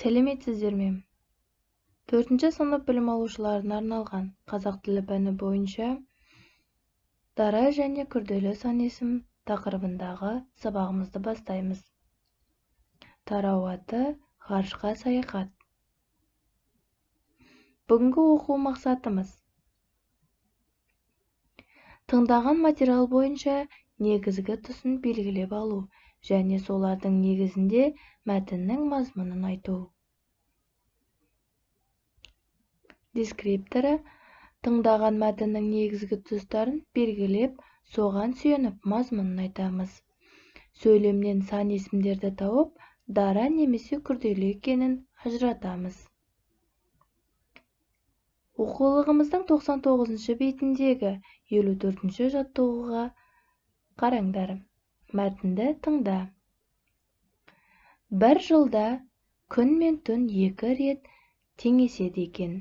Сәлеметсіздер ме? 4-ші сынып білім алушыларына арналған қазақ тілі пәні бойынша дара және күрделі сан есім тақырыбындағы сабағымызды бастаймыз. Тарау аты ғарышқа саяхат. Бүгінгі оқу мақсатымыз: тыңдаған материал бойынша негізгі тұсын белгілеп алу және солардың негізінде мәтіннің мазмұнын айту. Дескрипторы: тыңдаған мәтіннің негізгі тұстарын белгілеп, соған сүйеніп мазмұнын айтамыз. Сөйлемнен сан есімдерді тауып, дара немесе күрделі екенін ажыратамыз. Оқулығымыздың 99-шы бетіндегі 54-ші жаттығуға қараңдар. Мәтінді тыңда. Бір жылда күн мен түн 2 рет теңеседі екен.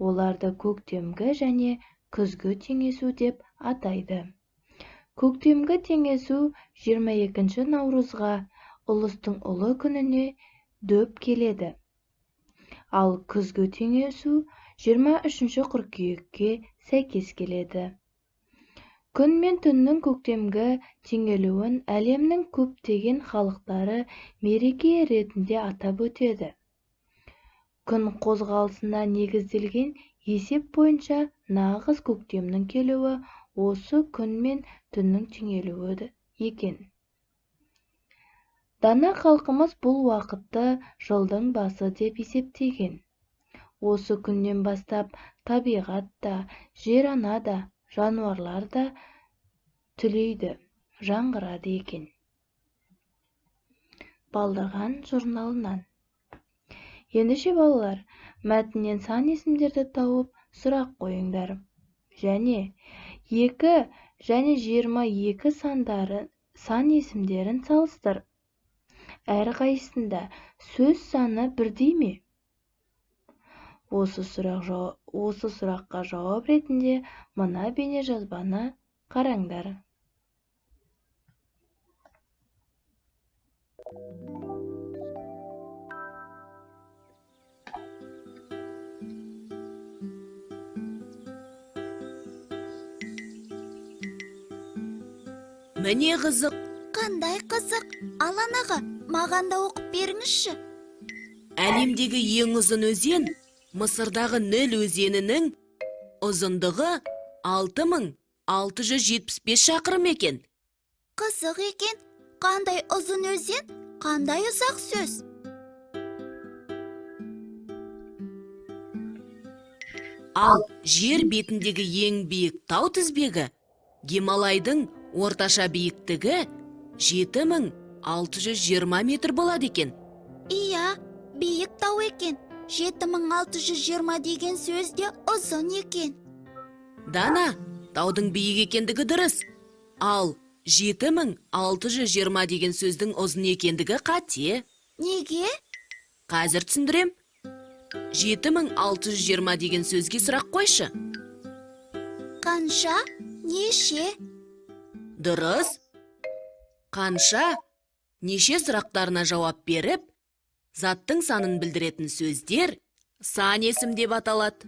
Оларды көктемгі және күзгі теңесу деп атайды. Көктемгі теңесу 22 наурызға, ұлыстың ұлы күніне дөп келеді. Ал күзгі теңесу 23 қыркүйекке сәйкес келеді. Күн мен түннің көктемгі теңелуін әлемнің көптеген халықтары мереке ретінде атап өтеді. Күн қозғалысына негізделген есеп бойынша нағыз көктемнің келуі осы күн мен түннің теңелуі екен. Дана халқымыз бұл уақытты жылдың басы деп есептеген. Осы күннен бастап табиғат та, жер-ана да, жануарлар да түлейді, жаңғырады екен. Балдырған журналынан. Ендеше балалар, мәтіннен сан есімдерді тауып, сұрақ қойыңдар. Және 2 және 22 сан есімдерін салыстыр. Әрқайсысында сөз саны бірдей ме? Осы сұраққа жауап ретінде мына бейнежазбаны қараңдар. Міне қызық. Қандай қызық? Алан аға, маған да оқып беріңізші. Әлемдегі ең ұзын өзен Мысырдағы Ніл өзенінің ұзындығы 6675 шақырым екен. Қызық екен. Қандай ұзын өзен, қандай ұзақ сөз. Ал жер бетіндегі ең биік тау тізбегі Гималайдың орташа биіктігі 7620 метр болады екен. Иә, биік тау екен. 7620 деген сөз де ұзын екен. Дана, таудың биік екендігі дұрыс. Ал 7620 деген сөздің ұзын екендігі қате. Неге? Қазір түсіндірем. 7620 деген сөзге сұрақ қойшы. Қанша? Неше? Дұрыс. Қанша? Неше сұрақтарына жауап беріп, заттың санын білдіретін сөздер сан есім деп аталады.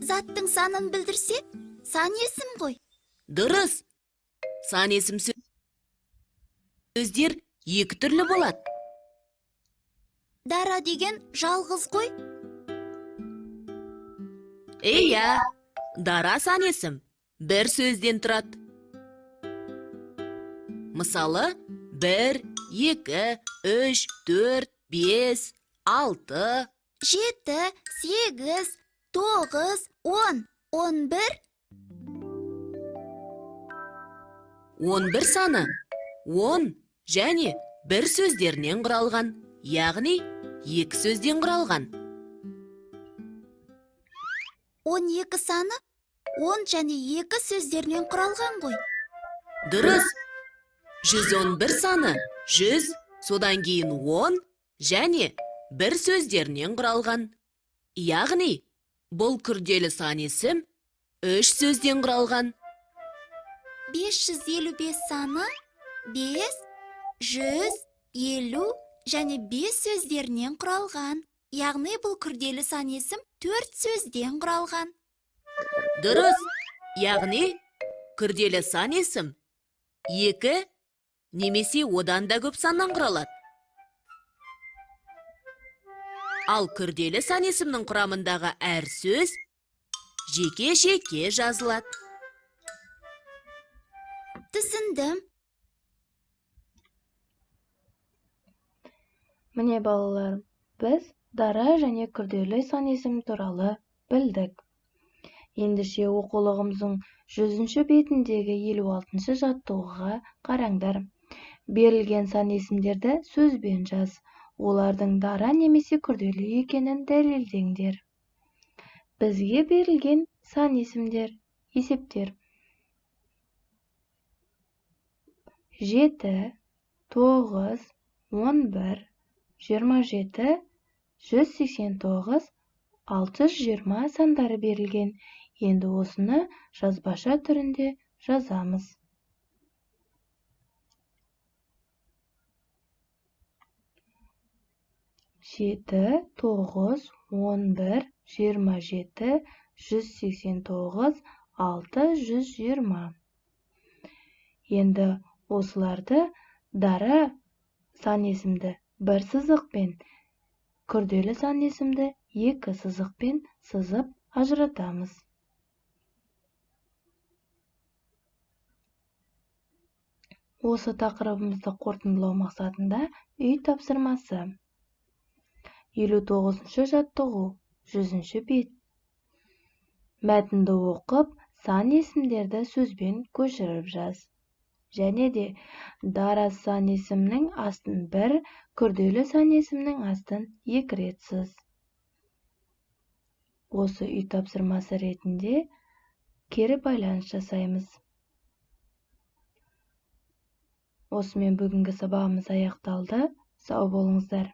Заттың санын білдірсе, сан есім ғой. Дұрыс. Сан есім сөздер екі түрлі болады. Дара деген жалғыз ғой. Иә, дара сан есім бір сөзден тұрады. Мысалы, 1, 2, 3, 4, 5, 6, 7, 8, 9, 10, 11. 11 саны 10 және бір сөздерінен құралған, яғни 2 сөзден құралған. 12 саны 10 және 2 сөздерінен құралған ғой. Дұрыс. 111 саны 100, содан кейін 10 және бір сөздерінен құралған. Яғни, бұл күрделі сан есім 3 сөзден құралған. 555 саны 5, 100, 50, және 5 сөздерінен құралған. Яғни бұл күрделі сан есім 4 сөзден құралған. Дұрыс. Яғни күрделі сан есім 2 немесе одан да көп саннан құралады. Ал күрделі сан есімнің құрамындағы әр сөз жеке-жеке жазылады. Түсіндім. Міне балалар, біз дара және күрделі сан есім туралы білдік. Ендеше оқулығымыздың 100-ші бетіндегі 56-шы жаттығуға қараңдар. Берілген сан есімдерді сөзбен жаз. Олардың дара немесе күрделі екенін дәлелдеңдер. Бізге берілген сан есімдер, есептер. 7, 9, 11, 27, 189, 620 сандары берілген. Енді осыны жазбаша түрінде жазамыз. 7, 9, 11, 27, 189, 620. Енді осыларды дара сан есімді бір сызықпен, күрделі сан есімді екі сызықпен сызып ажыратамыз. Осы тақырыбымызды қорытындылау мақсатында үй тапсырмасы. 59-шы жаттығу, 100-ші бет. Мәтінді оқып, сан есімдерді сөзбен көшіріп жаз. Және де дара сан есімнің астын бір, күрделі сан есімнің астын екі рет сыз. Осы үй тапсырмасы ретінде кері байланыс жасаймыз. Осымен бүгінгі сабағымыз аяқталды. Сау болыңыздар.